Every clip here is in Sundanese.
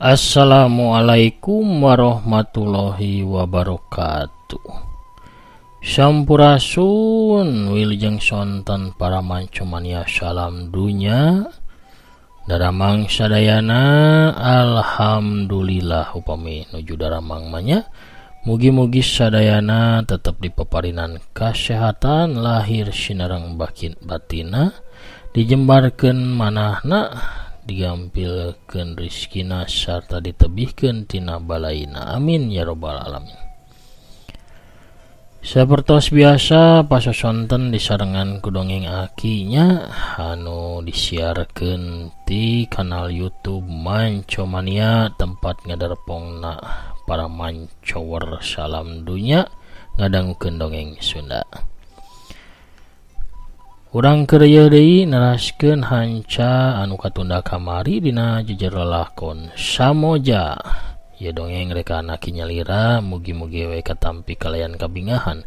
Assalamualaikum warahmatullahi wabarakatuh. Sampurasun wilujeng sonten para mancomania, salam dunya daramang sadayana. Alhamdulillah upami nuju daramang manya. Mugi-mugi sadayana tetap dipaparinan kasehatan lahir sinareng batin batina, dijembarkeun manahna, digampilkeun rizkina sarta ditebihkeun tina balaina. Amin ya robbal alamin. Sapertos biasa pasosonten disarengan ku dongeng akinya anu disiarkeun ti kanal YouTube Mancomania, tempat ngadarepongna para mancower salam dunya ngadangukeun dongeng Sunda. Urang keur ieu deui neraskeun hanca anu katunda kamari dina jejer lalakon Samoja. Ieu dongeng rek aki nyalira, mugi-mugi we katampi kalayan kabingahan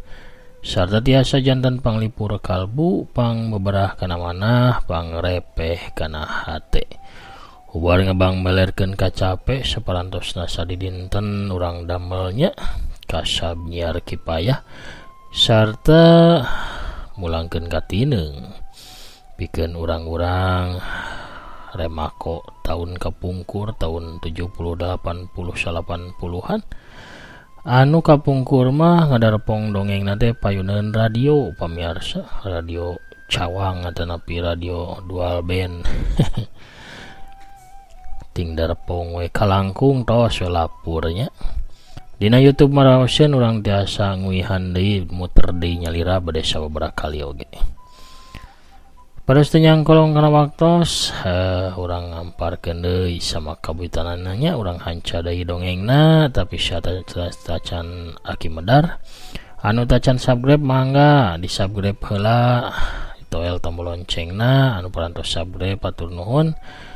sarta tiasa janten panglipur kalbu, pangbeberah kana manah, pangrepeh kana hate. Ubar ngebang melerkeun kacape saparantosna sadidinten urang damelnya kasab nyiar kipayah sarta mulangkeun katineung pikeun urang-urang remako tahun kapungkur tahun 70 80 80-an anu kapungkur mah ngadarepong dongeng teh payuneun radio pamiarsa, radio cawang atanapi radio dual band. Ting darepong we kalangkung tos we lapurnya. Dina YouTube maraoseun urang tiasa nguihan deui muter deui nyalira bade sababaraha kali oge. Pados teu nyangkolong kana waktos, urang ngamparkeun deui sama kabuitanana nya, urang hanca deui dongengna tapi tacan aki medar. Anu tacan subscribe mangga di subscribe heula, ditoel tombol loncengna. Anu parantos subscribe atur nuhun.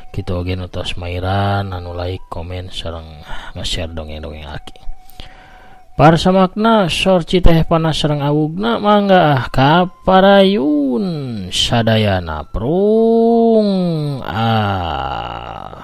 Kitu oge nu tos mairan anu like, komen sareng nge-share dongeng-dongeng aki. Parsamakna sorci teh panas sareng awugna mangga ah kaparayun sadayana prung ah.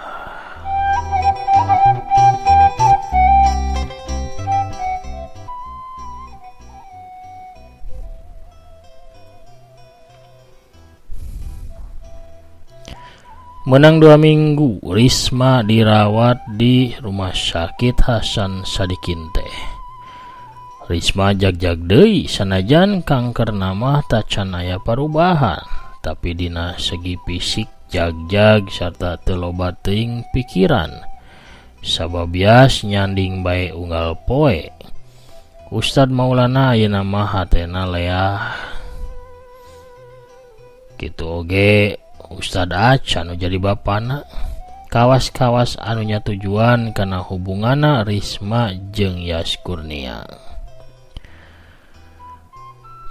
Menang 2 minggu Risma dirawat di rumah sakit Hasan Sadikin teh. Risma jag-jag deui sanajan kanker mah tacan aya parubahan, tapi dina segi fisik jag-jag sarta teu loba teuing pikiran. Sababias nyanding bae unggal poe. Ustad Maulana ayeuna mah hatena leah. Kitu oge Ustad Aca nu jadi bapana. Kawas-kawas anu nya tujuan kana hubunganna Risma jeung Yas Kurnia.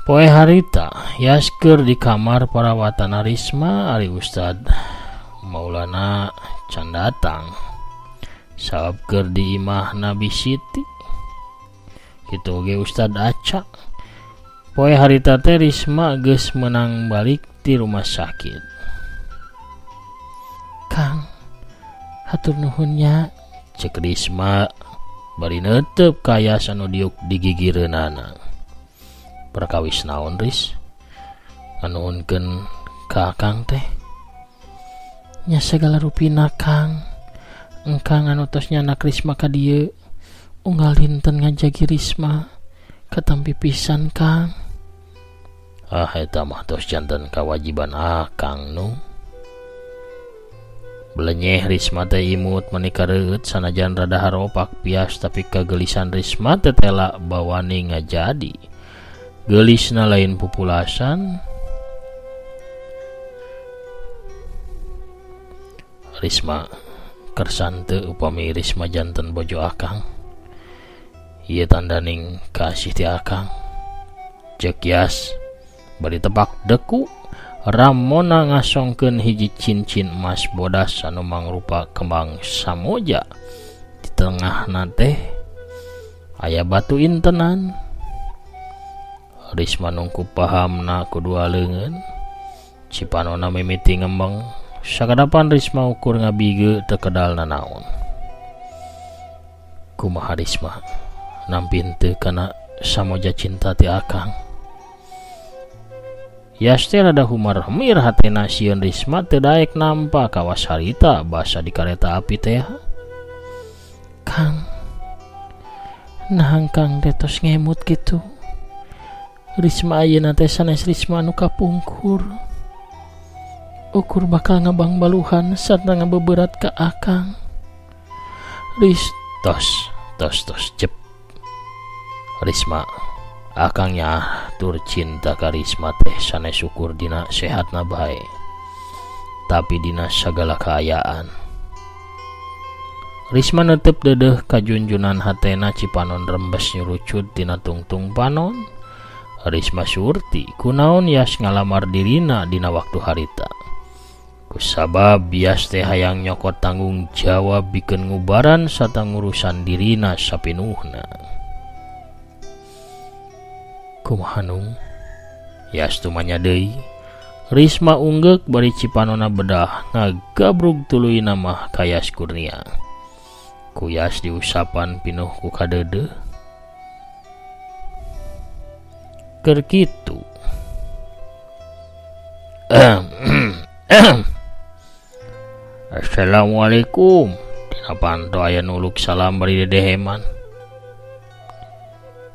Poe harita Yas keur di kamar parawatana Risma, ari Ustad Maulana can datang. Sabab keur di imah Nabi Siti. Kitu oge Ustad Aca. Poe harita teh Risma geus meunang balik ti rumah sakit. Kang, hatur nuhun nya, cek Risma bari neuteup ka Yas anu diuk di gigireunana. Perkawis naon Ris? Nganuhunkeun ka Akang teh. Nya sagala rupina Kang. Engkang anu tos nyanak Risma ka dieu, unggal dinten ngajagi Risma katampi pisan Kang. Ah eta mah tos janten kawajiban Akang nu. Belenyeh Risma teh imut meni kareueut sanajan rada haropak pias tapi kagelisan Risma teh tela bawani ngajadi. Gelisna lain pupulasan. Risma kersan teu upami Risma janten bojo Akang. Ieu tandaning kasih ti Akang. Ceuk Yas bari tepak deku. Ramona ngasongkeun hiji cincin emas bodas anu mangrupa kembang samoja. Di tengahna teh aya batu intenan. Risma nungku pahamna ku dua leungeun. Cipanona mimiti ngembeng. Sakadapan Risma ukur ngabige teu kedal nanaon. Kumaha Risma nampi henteu kana Samoja cinta ti akang. Yas teh rada humarhemir hatena sieun Risma teu daek nampa kawas harita basa di kareta api teh. Kang, nah Kang teh tos ngemut kitu. Risma ayeuna teh sanes Risma anu kapungkur. Ukur bakal ngabang baluhan sarta ngabeberat ka akang. Ris tos tos tos cep. Risma akangnya tur cinta ka Risma teh sanes syukur dina sehatna bae, tapi dina sagala kaayaan. Risma netep dedeh kajunjunan hatena cipanon rembes nyurucut dina tungtung panon. Risma surti kunaon Yas ngalamar dirina dina waktu harita. Kusabab Yas teh hayang nyokot tanggung jawab bikeun ngubaran sarta ngurusan dirina sapinuhna. Kumaha nung? Yas tumanya deui. Risma unggeuk bari cipanona bedah ngagabrug tuluyna mah ka Yas Kurnia. Ku Yas diusapan pinuh ku kadeudeuh. Keur kitu. Assalamualaikum. Dina panto aya nuluk salam bari dedeheman.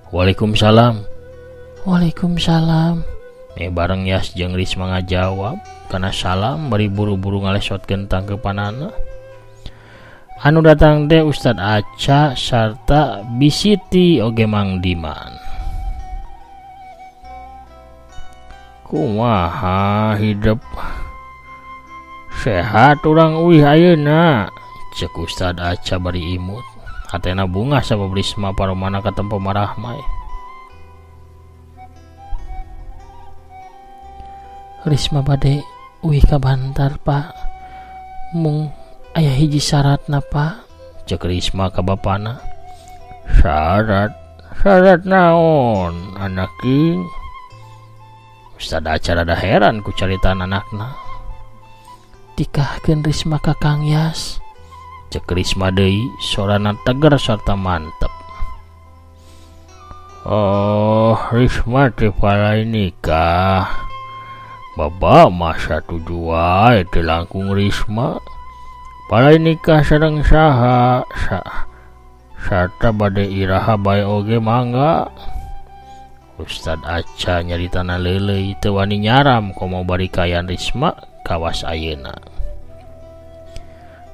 Waalaikumsalam. Waalaikumsalam. Bareng Yas jeung Risma ngajawab kana salam bari buru-buru ngalesotkeun tangkeupanana. Anu datang teh Ustad Aca sarta Bisiti oge Mang Diman. Kumaha hidup sehat urang uih ayeuna, cek Ustad Aca bari imut. Hatena bungah sabab Risma paromana katempo marahmai. Risma bade uih ka Bantar, Pak. Mung aya hiji syaratna, Pak, cek Risma ka bapana. Syarat? Syarat naon, anak king? Ustad Aca rada heran ku caritaan anakna. Tikahkeun Risma ka Kang Yas, cek Risma deui, sorana tegar sarta mantep. Oh, Risma teh palai nikah. Baba mah satuju wae teu langkung Risma. Palai nikah sareng saha? Sarta bade iraha bae oge mangga. Ustad Aca nyaritana leuleuy teu wani nyaram komo bari kaayaan Risma kawas ayeuna.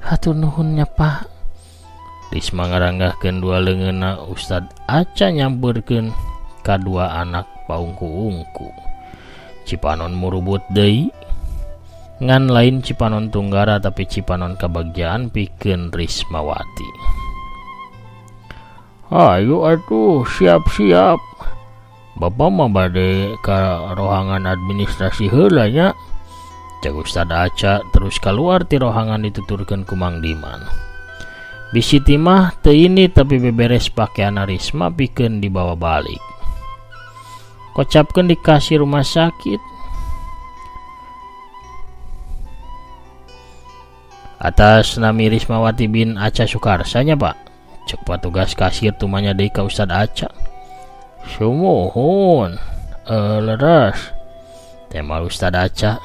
Hatur nuhun nya, Pak. Risma ngaranggahkeun dua leungeunna. Ustad Aca nyampeurkeun kadua anak paungku-ungku. Cipanon murubut deui. Ngan lain Cipanon Tunggara tapi Cipanon kabagjaan pikeun Rismawati. Ayo atuh siap-siap. Bapak mah bade ka rohangan administrasi heula nya. Cek Ustad Aca terus keluar ti rohangan dituturkeun ku Mang Diman. Bisiti mah teu ini tapi beberes pakaian Risma pikeun dibawa balik. Kocapkeun dikasih rumah sakit. Atas nami Rismawati bin Aca Sukarsa nya, Pak, cek patugas kasir tumanya deui ka Ustad Aca. Sumuhun, leres. Tema Ustad Aca.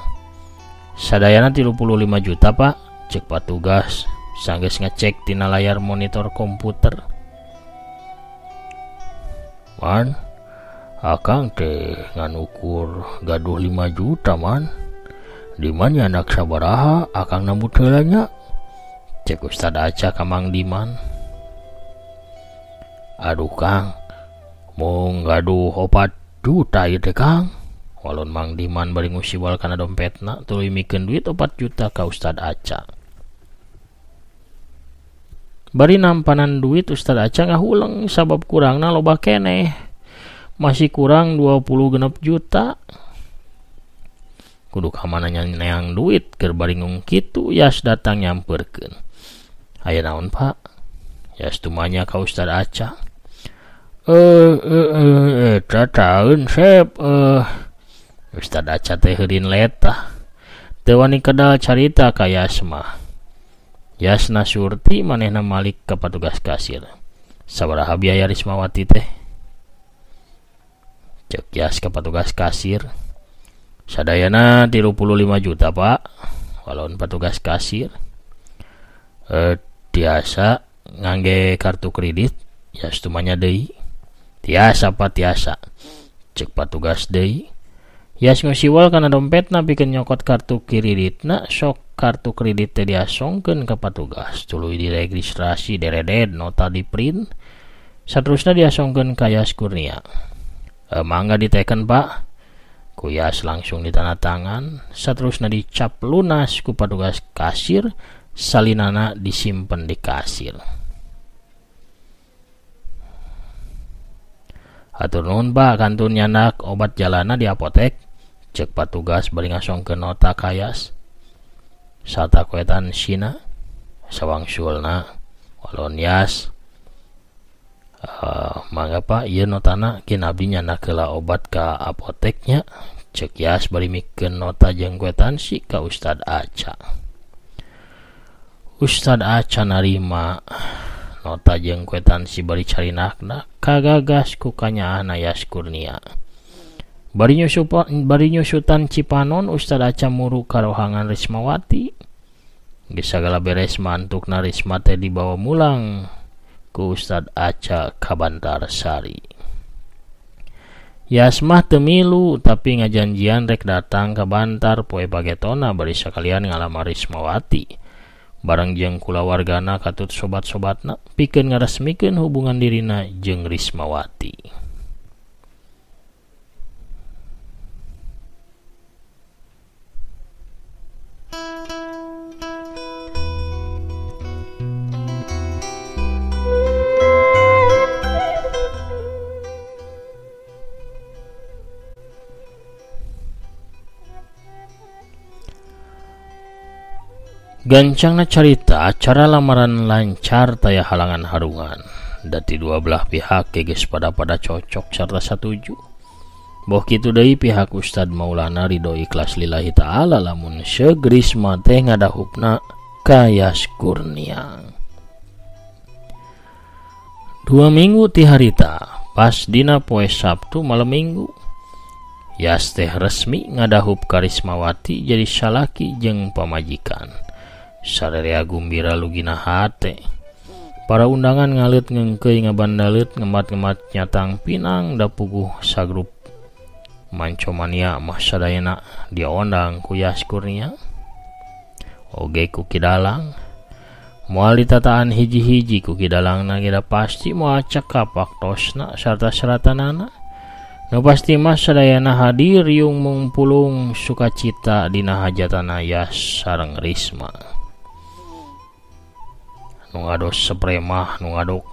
Sadayana 35 juta, Pak, cek patugas sanggeus ngecek tina layar monitor komputer. Man, akang teh ngan ukur gaduh 5 juta, man. Di mana anak sabaraha akang nambut heula nya, cek Ustad Aca ka Mang Diman. Aduh Kang, mung gaduh 4 juta ieu teh Kang. Walon Mang Diman bari ngusiwal kana dompetna tuluy mikeun duit 4 juta ka Ustad Aca. Bari nampanan duit Ustad Aca ngahuleng sabab kurangna loba keneh. Masih kurang 26 juta. Kudu ka mana neang duit keur baringung kitu Yas datang nyamperkeun. Aya naon, Pak? Yas tumanya ka Ustad Aca. Eta taeun sep. Ustad Aca teh heurin letah. Teu wani kedal carita ka Yas mah. Yasna surti manehna malik ka patugas kasir. Sabaraha biaya Rismawati teh? Cek Yas ka patugas kasir. Sadayana 35 juta Pak. Walaun patugas kasir. Tiasa ngangge kartu kredit, Yas tumanya deui. Tiasa Pak, tiasa. Cek patugas deui. Yas ngusiwal kana dompetna pikeun nyokot kartu kreditna, sok kartu kredit teh diasongkeun ka patugas, tuluy diregistrasi dereded nota di print, saterusna diasongkeun ka Yas Kurnia. Mangga diteken Pak. Ku Yas langsung ditanda tangan, saterusna dicap lunas ku patugas kasir, salinana disimpen di kasir. Hatur nuhun Pak, kantun nyandak obat jalana di apotek. Cek patugas bari ngasongkeun nota ka Yas. Sarta kuetansina sawangsulna walon Yas. Mangga Pak, ieu notana kin abdi nyandak heula obat ka apoteknya. Cek Yas bari mikeun nota jeung kuetansi ka Ustad Aca. Ustad Aca narima nota jeung kuetansi bari carinakna kagagas ku kanyaahna Yas Kurnia. Bari nyusutan Cipanon, Ustad Aca muru ka rohangan Rismawati. Geus sagala beres mantukna Risma teh dibawa mulang ku Ustad Aca ka Bantarsari. Yas mah teu milu tapi ngajanjian rek datang ka Bantar poe pagetona bari sakalian ngalamar Rismawati. Bareng jeung kulawargana katut sobat-sobatna pikeun ngaresmikeun hubungan dirina jeung Rismawati. Gancangna carita acara lamaran lancar taya halangan harungan. Dati dua belah pihak geus pada-pada cocok sarta satuju. Boh kitu deui pihak Ustad Maulana ridho ikhlas lillahi ta'ala lamun seug Risma teh ngadahupna ka Yas Kurnia. 2 minggu ti harita, pas dina poe Sabtu malam Minggu, Yas teh resmi ngadahup ka Rismawati jadi salaki jeung pamajikan. Sarerea gumbira lugina hate. Para undangan ngaleut ngeungkeuy ngabandalet ngemat-ngemat nyatang pinang da puguh sagrup Mancomania mah sadayana diondang ku Yas Kurnia. Oge ku Kidalang. Moal ditataan hiji-hiji ku Kidalangna ge da pasti moal cekap waktosna sarta seratanana. Nu pasti mah sadayana hadir riung mungpulung sukacita dina hajatana Yas sareng Risma. Nu ngado spray mah, nu ngado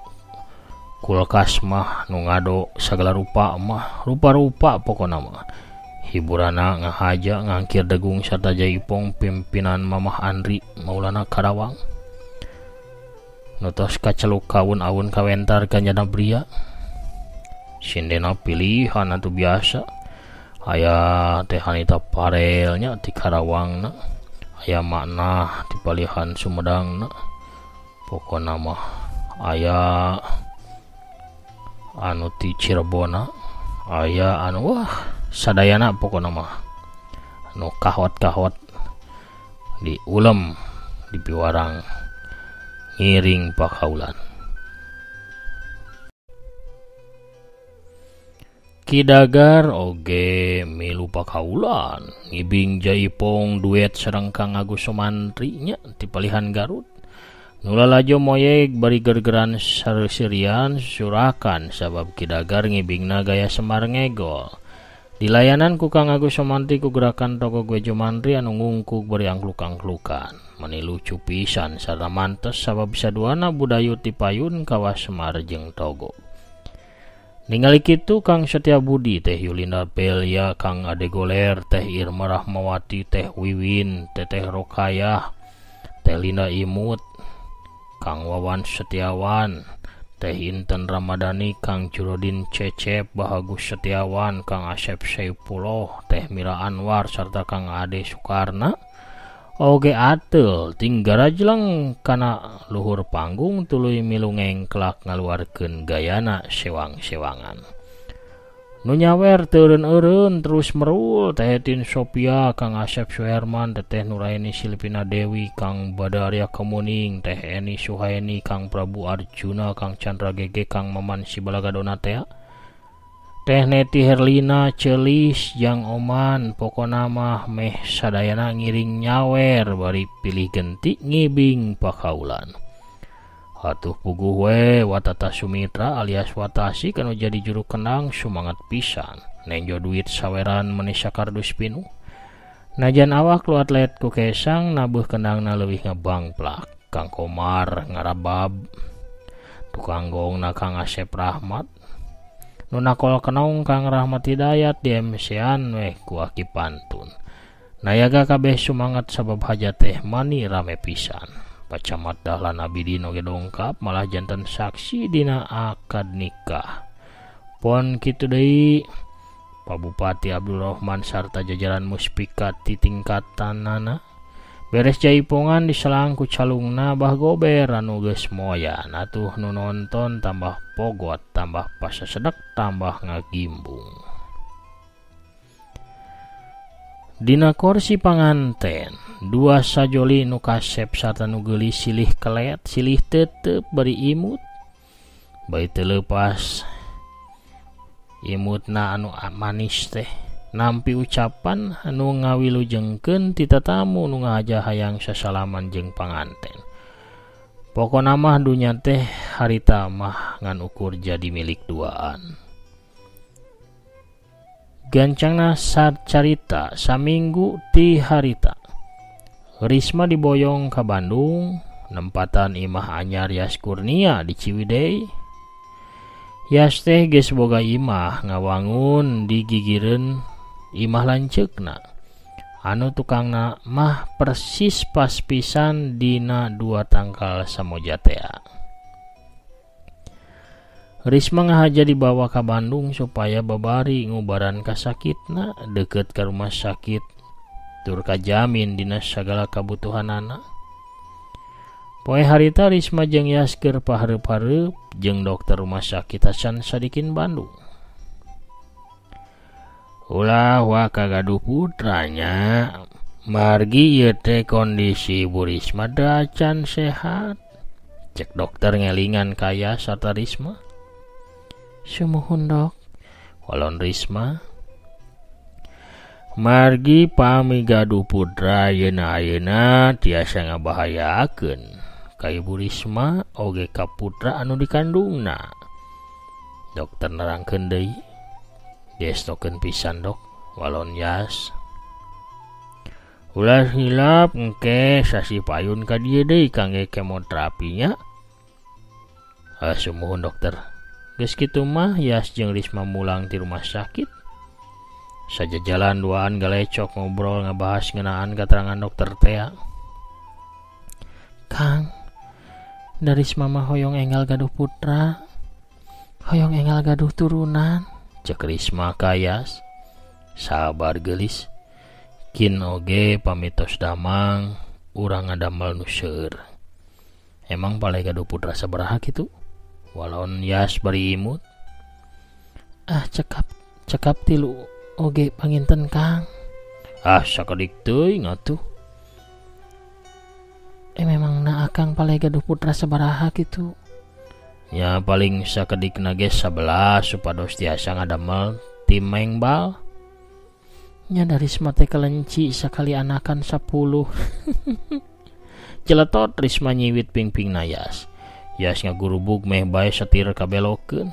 kulkas mah, nu ngado sagala rupa mah, rupa-rupa pokona mah. Hiburana ngahaja ngangkir degung sarta jaipong pimpinan Mamah Andri Maulana Karawang. Nu tos kaceluk kaun-aun kawentar kanjana bria. Sindena pilihan atuh biasa. Aya Teh Hanita Parelnya ti Karawangna, aya Maknah ti palihan Sumedangna. Pokona mah aya anu ti Cirebona, aya anu wah sadayana pokona mah anu kahot-kahot di ulem di piwarang ngiring pakaulan. Kidagar oge milu pakaulan ngibing jaipong duet sareng Kang Agus Somantri nya ti palihan Garut. Nulalajo moyeg bari gergeran sareusirian surakan sabab Kidagar ngibingna gaya Semar ngegol. Dilayanan ku Kang Agus Somantri ku gerakan toko Gwejo Mantri anu ngungkuk bari angkluk-angklukan. Meni lucu pisan sarta mantes sabab saduana budayu ti payun kawas Semar jeung Togo. Ningali kitu Kang Setia Budi, Teh Yulinda Belia, Kang Ade Goler, Teh Irma Rahmawati, Teh Wiwin, Teteh Rokayah, Teh Linda Imut, Kang Wawan Setiawan, Teh Inten Ramadhani, Kang Jurodin Cecep, Bahagus Setiawan, Kang Asep Saipullah, Teh Mira Anwar, serta Kang Ade Soekarna. Oge ateul tinggarajleng kana luhur panggung tuluy milu ngengklak ngaluarkeun gayana sewang-sewangan. Nu nyawer teu eureun-eureun terus merul Teh Tin Sophia, Kang Asep Suherman, Teteh Nuraini Silvina Dewi, Kang Badaria Kemuning, Teh Eni Suhaeni, Kang Prabu Arjuna, Kang Chandra Gege, Kang Maman Sibalagadona teh Teh Neti Herlina, Celis, Jang Oman, pokona mah meh sadayana ngiring nyawer bari pilih genti ngibing pakaulan. Atuh puguh we Watata Sumitra alias Watasi kanu jadi juru kendang sumangat pisan. Nenjo duit saweran meni sakardus pinuh. Najan awak lu atlet ku kesang nabuh kendangna leuwih ngebangplak. Kang Komar ngarabab, tukang gongna Kang Asep Rahmat, nu nakol kenong Kang Rahmat Hidayat di MC-an weh ku aki pantun. Nayaga kabeh sumangat sabab hajat teh mani rame pisan. Pak Camat Dahlan Abidin oge dongkap malah janten saksi dina akad nikah. Pon kitu deui Pak Bupati Abdul Rahman sarta jajaran muspika ti tingkatanana beres jaipongan diselang ku calungna Bah Gober anu geus moyan. Atuh nu nonton tambah pogot, tambah pasasedek, tambah ngagimbung. Dina korsi panganten dua sajoli nu kasep sarta nu geulis silih kelet silih tetep bari imut bari teu leupas imutna anu manis teh nampi ucapan anu ngawilujengkeun ti tatamu nu ngahaja hayang sasalaman jeung panganten. Pokona mah dunya teh harita mah ngan ukur jadi milik duaan. Gancangna carita saminggu ti harita Risma diboyong ka Bandung nempatan imah anyar Yas Kurnia di Ciwidey. Yas teh geus boga imah ngawangun di gigireun imah lanceukna anu tukangna mah persis pas pisan dina dua tangkal samoja tea. Risma ngahaja dibawa ka Bandung supaya babari ngubaran kasakitna deket ka rumah sakit tur kajamin dina sagala kabutuhanana. Poe harita Risma jeung Yas keur pahareup-hareup jeung dokter rumah sakit Hasan Sadikin Bandung. Ulah waka gaduh putranya margi ieu teh kondisi Ibu Risma dacan sehat. Cek dokter ngelingan ka Yas sarta Risma. Sumuhun dok, walon Risma. Margi pami gaduh putra yeuna ayeuna tiasa ngabahayakeun ka Ibu Risma oge ka putra anu dikandungna. Dokter nerangkeun deui. Diestokeun pisan dok, walon Yas. Ulah hilap engke sasi payun ka dieu deui kangge kemoterapinya. Sumuhun dokter. Geus kitu mah Yas jeung Risma mulang ti rumah sakit. Sajajalan duaan galecok ngobrol ngabahas ngeunaan katerangan dokter tea. Kang, da Risma mah hoyong enggal gaduh putra, hoyong enggal gaduh turunan. Cek Risma ka Yas. Sabar geulis. Kin oge pamitos damang urang ngadamel nu seueur. Emang paleh gaduh putra sabaraha kitu? Walon Yas bari imut. Ah cekap tilu oge panginten Kang. Ah sakedik teuing atuh. Memang na akang paleh gaduh putra sabaraha kitu? Ya paling sakedikna ge 11 supados tiasa ngadamel tim mengbal. Nya dari Risma teh kelenci sakali anakan 10. Celetot Risma nyiwit pingpingna Yas. Yas ngagurubug meh bae satir kabelokeun.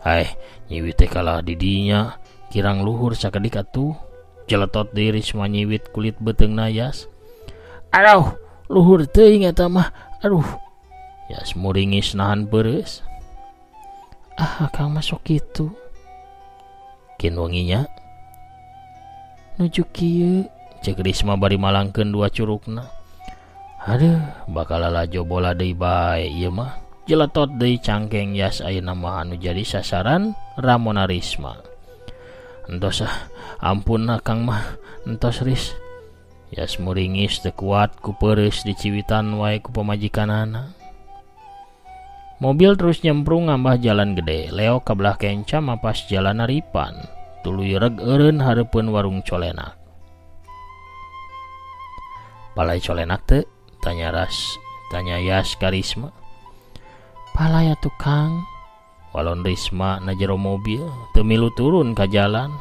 Hai, nyiwit teh kalah di dinya, kirang luhur sakedik atuh. Celetot deui Risma nyiwit kulit beuteungna Yas. Aduh, luhur teuing eta mah. Aduh. Yas muringis nahan peureus. Ah, akang masuk kitu. Kin wenginya nuju kieu, cek Risma bari malangkeun dua curugna. Aduh, bakal lalajo bola deui bae ieu mah. Jeletot deui cangkeng Yas ayeuna mah anu jadi sasaran Ramona Risma. Entos ah, ampun akang mah, entos Ris. Yas muringis teu kuat ku peureus diciwitan wae ku pamajikanana. Mobil terus nyemprung ngambah jalan gede, leo ka belah kenca mapas jalan naripan, tuluy reg eureun hareupeun warung colenak. Palai colenak teu? Tanya Ras, tanya Yas ka Risma. Palai atuh Kang. Walon Risma na jero mobil, teu milu turun ka jalan.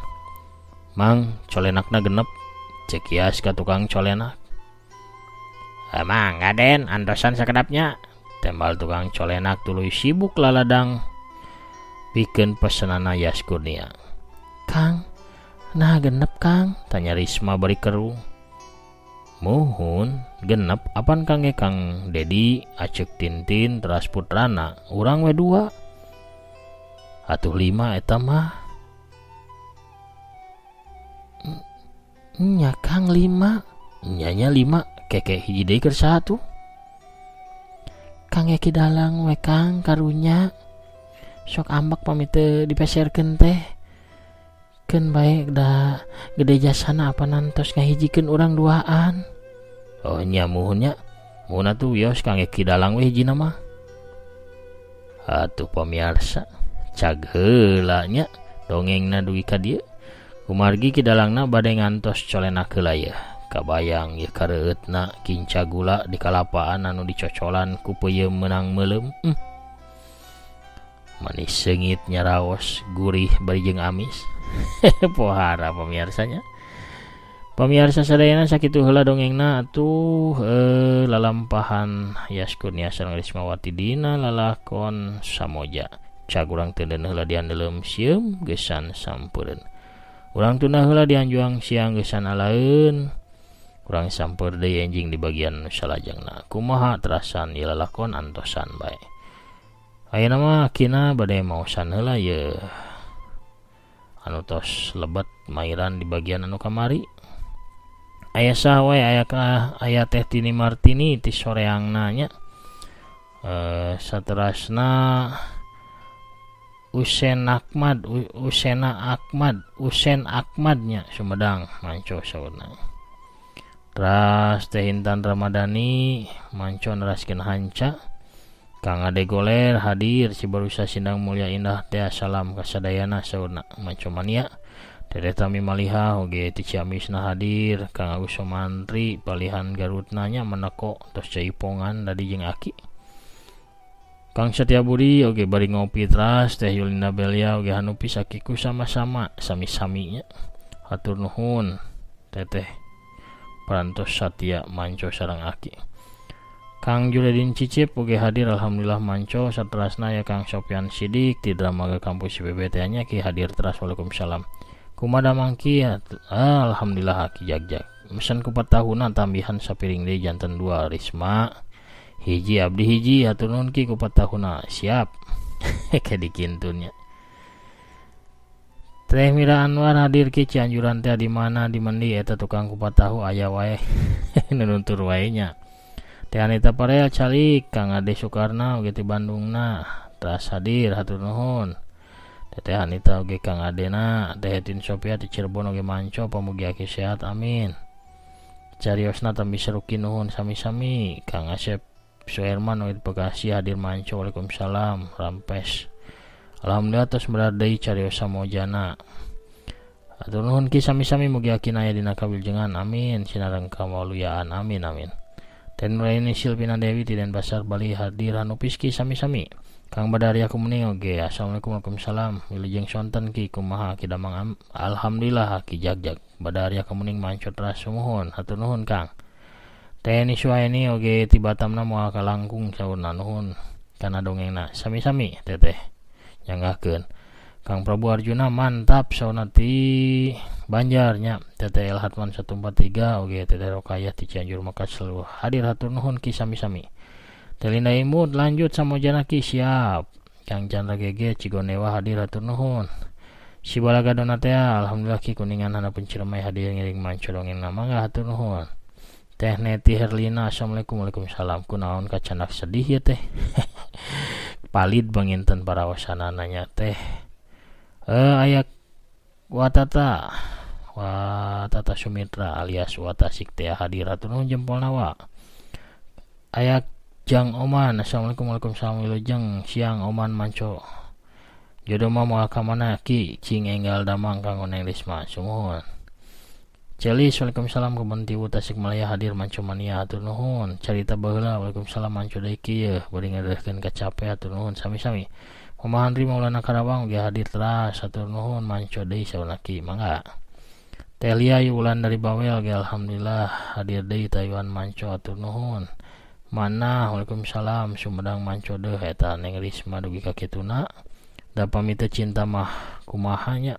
Mang, colenakna genep. Cek Yas ka tukang colenak. Emang Aden antosan sakedapnya. Tembal tukang colenak tuluy sibuk laladang pikeun pesenana Yas Kurnia. Kang, nah genep Kang? Tanya Risma bari keru. Muhun, genep apan kang ge Kang Dedi, Acek Tintin, teras putrana, urang we dua. Atuh 5 eta mah. Nya Kang 5. Nyanya 5, keke hiji deui keur saha tuh? Kang Eki dalang we Kang karunya. Sok ambek pamit teu dipeserkeun teh. Keun bae da gede jasana apa nantos ngahijikeun urang duaan. Oh nya muhun nya. Muhun atuh wios Kang Eki dalang we hijina mah. Atuh pamiarsa, cag heula nya dongengna dugi ka dieu. Kumargi ki dalangna bade ngantos colenak heula yeuh. Kabayang yeuh kareueutna kinca gula di kalapaan anu dicocolan ku peuyeum meunang meuleum. Manis seungit nyaraos gurih bari jeung amis. Pohara pamiarsanya. Pamiarsa sadayana sakitu heula dongengna atuh lalampahan Yas Kurnia sareng Rismawati dina lalakon Samoja. Cag urang teu deuneuh heula diandeleum sieum geusan sampeureun. Urang tunda heula dianjuang siang geusan alaeun. Urang samper deui enjing di bagian salajengna. Kumaha terasan ieu lalakon antosan bae. Ayeuna mah kina bade maosan heula ye. Anu tos lebet mairan di bagian anu kamari. Aya saha wae aya ka aya Teh Tini Martini ti soreangna nya. Saterasna Usen Ahmad, Usena Ahmad, Usen Ahmadnya Sumedang manco saurna. Teras Teh Intan Ramadhani manco neraskeun hanca. Kang Ade Goler hadir Cibarusa Sindang Mulia Indah teh salam kasadayana saurna manco mania. Teteh Tami Maliha oge ti Ciamisna hadir. Kang Agus Somantri palihan Garutna nya meneko tos caipongan dadi jeung aki. Kang Setia Budi oge bari ngopi teras. Teh Yulinda Belia oge Hanupi sakiku sama-sama sami-saminya. Hatur nuhun teteh parantos satia manco sareng aki. Kang Juledin Cicip oge hadir alhamdulillah manco. Saterasna ya Kang Sopyan Sidik ti Dramaga Kampus IPB teh nya ki hadir teras. Waalaikumsalam. Kumada mangki alhamdulillah aki jagjag. Mesen kupat tahunan tambihan sapiring deui janten 2 Risma. Hiji abdi hiji hatur nuhun ki kupat tahuna siap. Ke dikintunnya. Teh Mira Anwar hadir ki Cianjuran teh di mana di mendi eta tukang kupat tahu aya wae. Nuntur wae nya. Teh Anita Parel calik Kang Ade Soekarno oge ti Bandungna teras hadir hatur nuhun. Teteh Anita oge Kang Adena, Teh Tin Sofia ti Cirebon oge manco pamugi aki sehat amin. Cariosna tambi seruki nuhun sami-sami. Kang Asep Suherman oge Bekasi hadir manco waalaikumsalam rampes. Alhamdulillah tos berat deui carios samojana. Hatur nuhun ki sami-sami mugi akin aya dina kawiljengan amin sinareng kawaluyaan amin amin. Teh Nuraini Silvina Dewi ti Denpasar Bali hadir hanupis ki sami-sami. Kang Badaria Kumening oge assalamualaikum waalaikumsalam wilujeng sonten ki kumaha ki damang alhamdulillah ki jagjag. Badaria Kumening manco teras sumuhun hatur nuhun Kang. Teh Niswaeni oge ti Batamna moal kalangkung saurna nuhun kana dongengna sami-sami teteh nyanggahkeun. Kang Prabu Arjuna mantap saurna ti Banjar nya. Teteh El Hatman 143 oge Teteh Rokayah ti Cianjur Mekah selalu hadir hatur nuhun ki sami-sami. Telinda Imut lanjut samojana ki siap. Kang Chandra GG Cigonewa hadir hatur nuhun. Si Balaga Donatea alhamdulillah ki kuningan hanapun Ciremai hadir ngiring manco dongeng mangga hatur nuhun. Teh Neti Herlina assalamualaikum waalaikumsalam kunaon kacanak sedih ya teh. Palid banginten parawasanana nya teh. Aya watata Wa Tata Sumitra alias Watasik teh hadir hatur nuhun jempolna wa. Aya Jang Oman, assalamualaikum waalaikumsalam wilujeng siang Oman manco. Jodoh mah moal ka mana ki cing enggal damang kanggo Neng Risma sumuhun. Celis waalaikumsalam kebon tiwu Tasikmalaya hadir manco mania hatur nuhun. Carita baheula waalaikumsalam manco deui ki yeuh bari ngadeuhkeun kacape hatur nuhun sami-sami. Mama Andri Maulana Karawang oge hadir teras hatur nuhun manco deui sauna ki mangga. Teh Lia Wulan dari Bawel ge alhamdulillah hadir deui tayuan manco hatur nuhun. Mana waalaikumsalam Sumedang manco deuh eta Neng Risma dugi ka kituna. Da pamit cinta mah kumaha nya.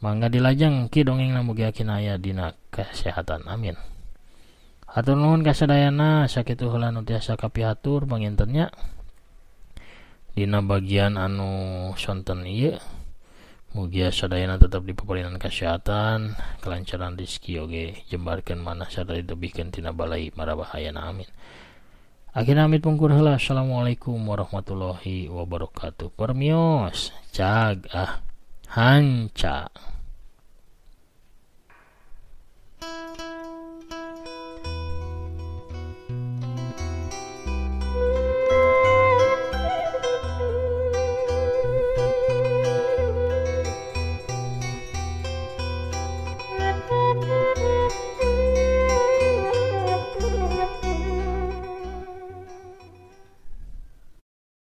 Mangga dilajeng ki dongeng mugi yakin aya dina kesehatan amin. Hatur nuhun kasadayana sakitu heula nu tiasa kapihatur panginten nya. Dina bagian anu sonten ieu mugia sadayana tetap dipaparinan kesehatan, kelancaran rezeki oge jembarkeun manah sarta ditebihkeun tina balai marabahayana amin. Akhirna amit pungkur heula. Assalamualaikum warahmatullahi wabarakatuh. Permios cag ah hanca.